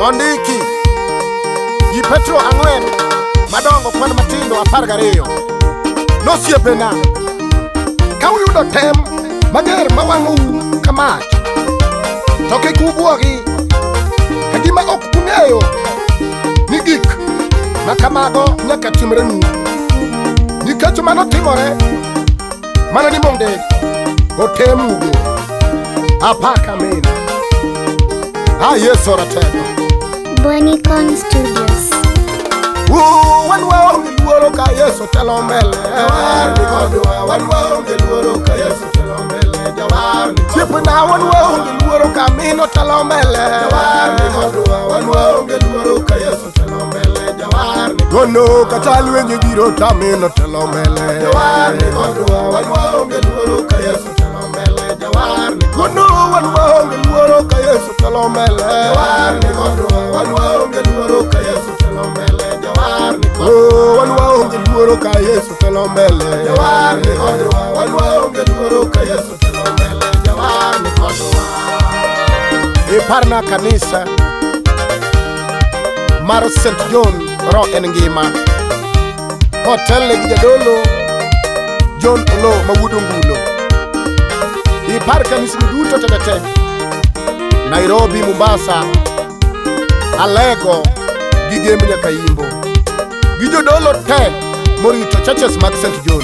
Ondiki gi Petro 4 madongo kwan matindo 12. Nosiepena, ka uyudo tem mager mawang'ou ka mach, to kik ubwogi ka gima ok ung'eyo ni gik ma kamago nyaka timrenu. Nikech mano timore mana ni mondo otemugo. Apaka min. A Yesu ratego. Bonicon Studios. Wan waonge luoro ka Yesu telo mbele. Jawar ni kodwa, wan waonge luoro ka Yesu telo mbele. Jawar ni Osiepena, wan waonge luoro ka mino telo mbele. Jawar ni kodwa, wan waonge luoro ka Yesu telo mbele. Jawar ni Gono kata lwenje biro tamino telo mbele. Jawar ni kodwa, wan waonge luoro ka Yesu telo mbele. Jawar ni Gono wan waonge luoro ka Yesu telo mbele. Jawar ni kodwa, wan waonge luoro ka Yesu telo mbele. Jawar ni kodwa, wan waonge luoro ka Yesu telo mbele. Jawar ni kodwa, wan waonge luoro ka Yesu telo mbele. Jawar ni kodwa. Iparna kanisa mar St. John ro en ngima kotelne gi jadolo John Olo ma wuod Ongulo. Ipar kanisni duto tete Nairobi, Mombasa, Alego gi Gem nyaka Imbo gi jodolo te morito churches mag St. John.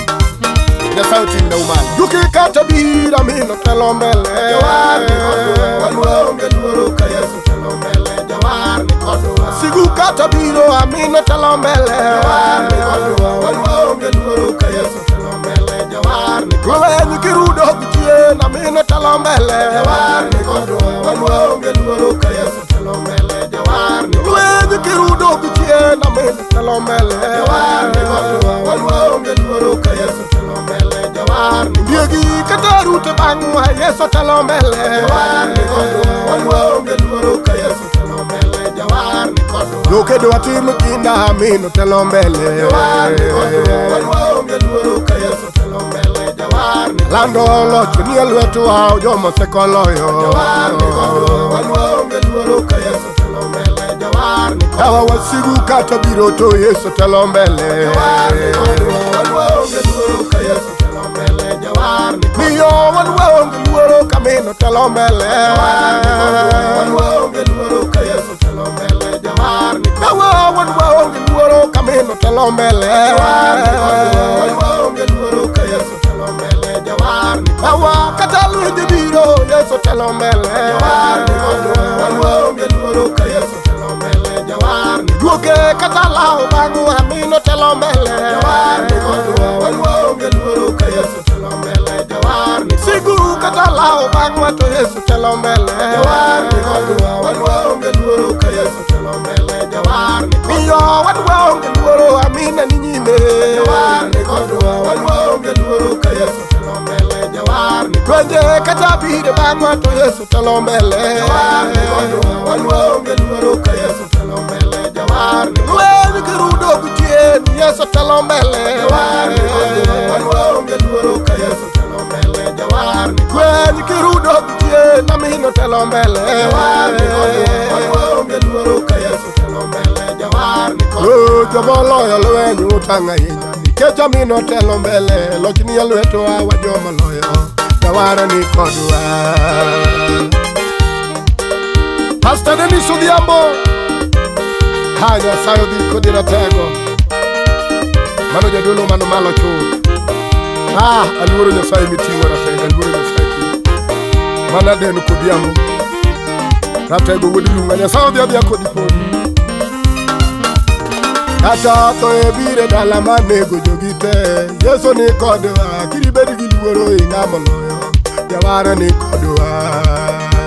Nyasaye oting'na malo. Juki kata bira mino telo mbele. Jawar ni kodwa, wan waonge luoro ka Yesu telo mbele. Jawar ni kodwa. Sigu kata biro amino telo mbele. Jawar ni kodwa, wan waonge luoro ka Yesu telo mbele. Jawar ni kodwa. Lweny kirudo gi chien amino telo mbele. Jawar ni kodwa, wan waonge luoro ka Yesu telo mbele. Jawar ni Lweny kirudo gi chien amino telo mbele. Jawar ni kodwa, wan waonge luoro ka Yesu telo mbele. Jawar ni Ndiegi kata rute bang'wa Yesu telo mbele. Jawar ni kodwa, wan waonge luoro ka Yesu telo mbele. Jawar ni kodwa. Jokedo watim kinda amino telo mbele. Jawar ni kodwa, wan waonge luoro ka Yesu telo mbele. Jawar ni Lando loch ni e lwetwa joma osekoloyo. Jawar ni kodwa, wan waonge luoro ka Yesu telo mbele. Jawar ni kodwa. Kawa wasigu kata biro to Yesu telo mbele. Jawar ni kodwa, wan waonge luoro ka Yesu telo mbele. Jawar ni kodwa. Miyo wan waonge luoro ka mino telo mbele. Jawar ni kodwa, wan waonge luoro ka Yesu telo mbele. Jawar ni kodwa. Kawa wan waonge luoro ka mino telo mbele. Jawar ni kodwa, wan waonge luoro ka Yesu telo mbele. Jawar ni kodwa. Kawa kata lwenje biro Yesu telo mbele. Jawar ni kodwa, wan waonge luoro ka Yesu telo mbele. Jawar ni Duoke kata lawo bang'wa mino telo mbele. Jawar ni kodwa, wan waonge luoro ka Yesu telo mbele. Jawar ni Sigu kata lawo bang'wa to Yesu telo mbele. Jawar ni kodwa, wan waonge luoro ka Yesu telo mbele. Jawar ni kodwa. Miyo wan waonge luoro amina ni nyime. Jawar ni kodwa, wan waonge luoro ka Yesu telo mbele. Jawar ni Lwenje kata biro bang'wa to Yesu telo mbele. Jawar ni kodwa, wan waonge luoro ka Yesu telo mbele. Jawar ni Lweny kirudo gi chien Yesu telo mbele. Jawar ni kodwa, wan waonge luoro ka Yesu telo mbele. Jawar ni Lweny kirudo gi chien amino telo mbele. Jawar ni kodwa, wan waonge luoro ka Yesu telo mbele. Jawar ni kodwa. Oh, jomoloyo lweny utang' ahinya nikech amino telo mbele. Loch ni e lwetwa wa jomoloyo. Jawar ni kodwa. Pastor Dennis Odhiambo. Ha Nyasaye odhi kodi ratego. Mano jadolo mano malo chuth. Ah, aluoro Nyasaye miting'o ratego, aluoro Nyasaye kiyo. Mana den kodhiambo. Ratego wuod Lunga, Nyasaye odhi adhiya kodi podi. Kata tho e biro e dala manego jogi te, Yesu ni kodwa, kik ibed gi luoro ing'a moloyo, Jawar ni kodwa.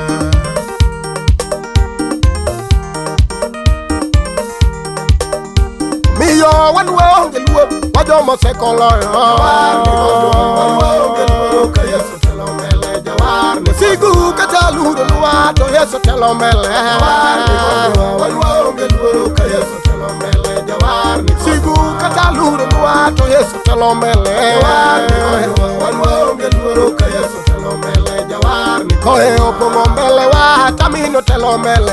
Miyo wan waonge luoro, wa joma osekoloyo. Jawar ni kodwa, wan waonge luoro ka Yesu telo mbele. Jawar ni Sigu kata luoro luwa to Yesu telo mbele. Jawar ni kodwa, wan waonge luoro ka Yesu telo mbele. Jawar ni Sigu kata luoro luwa to Yesu telo mbele. Jawar ni kodwa, wan waonge luoro ka Yesu telo mbele. Jawar ni Koe opong'o mbele wa tamino telo mbele.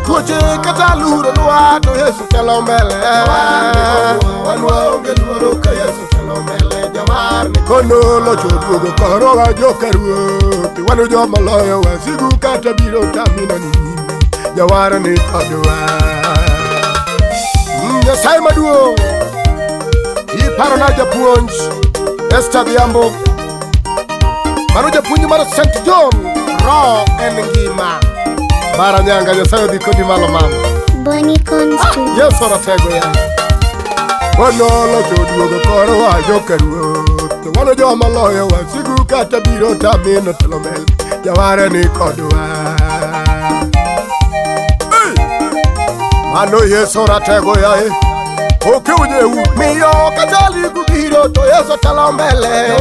Tuoche kata luro nwa to Yesu telo mbele. Kono locho duogo koro wa jokaruoth. Wan joma loyo wasigu kata biro tamino ni nyime. Jawar ni kodwa. Nyasaye maduong'. Iparona japuonj Esther Dhiambo. Mano japuonj mar St. John. Roho en ngima. Mara nyanga Nyasaye odhi kodi malo mama. Bonicon Studios. Yesu ratego ya. Kono locho duogo koro wa jokaruoth. Wan joma loyo wasigu kata biro tamino telo mbele. Jawar ni kodwa. Hey! Mano Yesu ratego yae. Okeunyewu miyo kata ligu biro to Yesu telo mbele.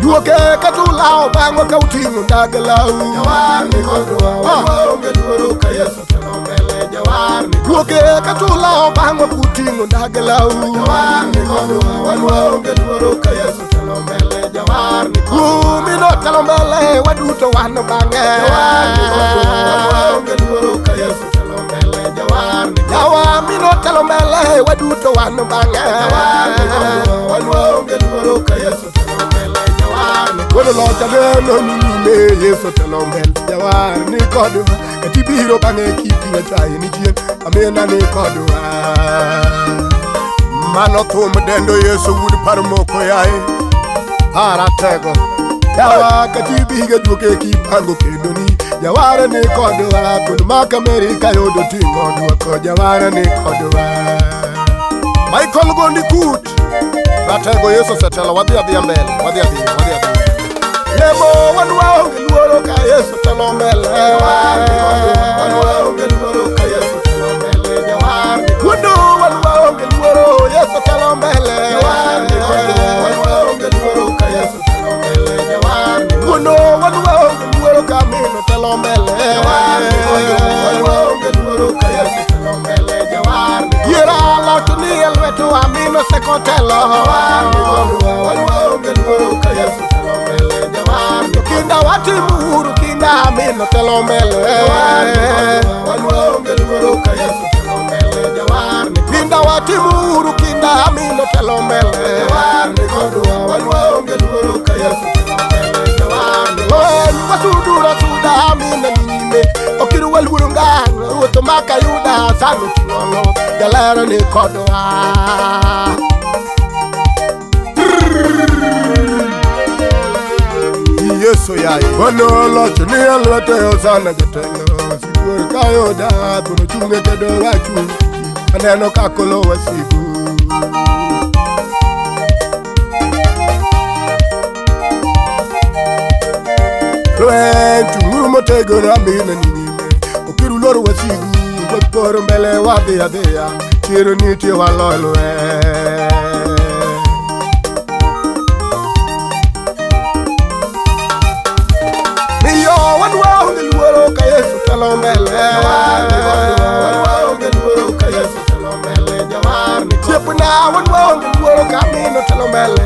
Juoke katulao bang'wa ka uting'o ndagalau. Juoke katulao bang'wa kuting'o ndagalau. Kumino telo mbele waduto wan bang'e. Jawa mino telo mbele waduto wan bang'e. Kono locha neno ni nyime Yesu telo mbele. Jawar ni kodwa. Kati biro bang'e kiting'o chai ni chien. Amina ni kodwa. Mano thum dendo Yesu wuod par moko yae. Aratego. Yawa kati biga juoke kipango kendo ni. Jawar ni kodwa. Kun mak Amerika yudo ting'o dwoko. Jawar ni kodwa. Michael Gondi Kut. Ratego Yesu osetelo wadhi adhiya mbele. Wadhi adhiya, wadhi adhiya. Lemo wan waonge luoro ka Yesu telo mbele. Wuondo wan waonge luoro Yesu telo mbele. Wuondo wan waonge luoro ka mino telo mbele. Yiera loch ni e lwetwa mino sekotelo. Kinda watimo uru kinda mino telo mbele. Kinda watimo uru kinda mino telo mbele. Lweny wasudura suda amina ni nyime. Okiru waluoro ngang' ruoth makayuda sano ting'o loch. Jaler ni kodwa. Yesu yae. Kono loch ni e lwete Hosana jatelo. Sibuor kayuda kono chung' kedo wachung'. Aneno ka kolo wasigu. Lweny chung'uru motegno amina ni nyime. Okiru luor wasigu. Koro mbele wadhi adhiya. Chiro nitie walo lweny. Miyo wan waonge luoro ka Yesu telo mbele. Osiepna wan waonge luoro ka mino telo mbele.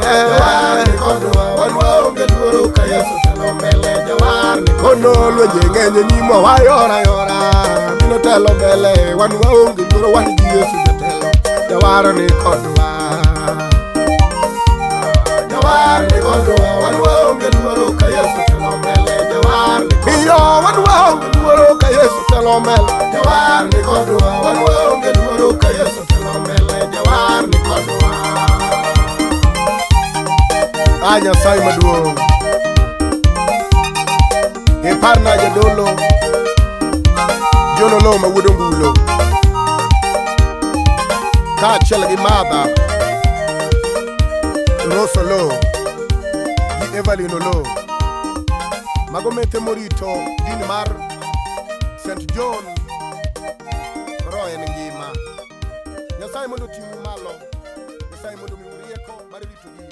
Kono lwenje ng'eny e nyimwa wayora yora. Mino telo mbele wan waonge luoro wan gi Yesu jatelo. Jawar ni kodwa. Miyo wan waonge luoro ka Yesu telo mbele. A Nyasaye maduong'. Iparna jadolo John Oloo ma wuod Ongulo. Kaachiel gi Martha Rose Oloo gi Evelyn Oloo. Mago methe morito din mar St. John. Roho en ngima. Nyasaye mondo oting'u malo. Nyasaye mondo omiu rieko mar rito din.